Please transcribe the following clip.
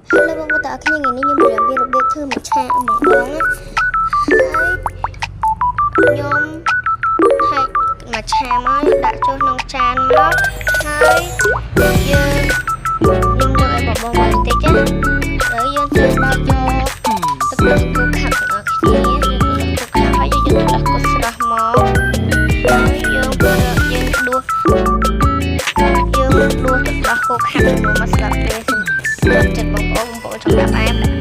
Hello បងប្អូនទាំងអស់គ្នា។ថ្ងៃនេះខ្ញុំប្រាប់ពីរបៀបធ្វើមច្ឆាឲ្យបងបងណាហើយខ្ញុំហែកមច្ឆាមកដាក់ចូលក្នុងចានមកហើយយើងខ្ញុំយកឲ្យបងបងមើលបន្តិចណាហើយយើងត្រូវបើកយកទឹកដោះគោខាប់ទាំងអស់គ្នា។យើងទឹកដោះគោខាប់ហើយយើងយកទឹកដោះគោស្រស់មកហើយយើងប្រើយើងដួសទឹកដោះគោខាប់ចំនួនមួយស្លាបព្រាសម្រាប់ចិត្តបងប្អូន។បងប្អូនចង់ដាក់ផ្អែមដាក់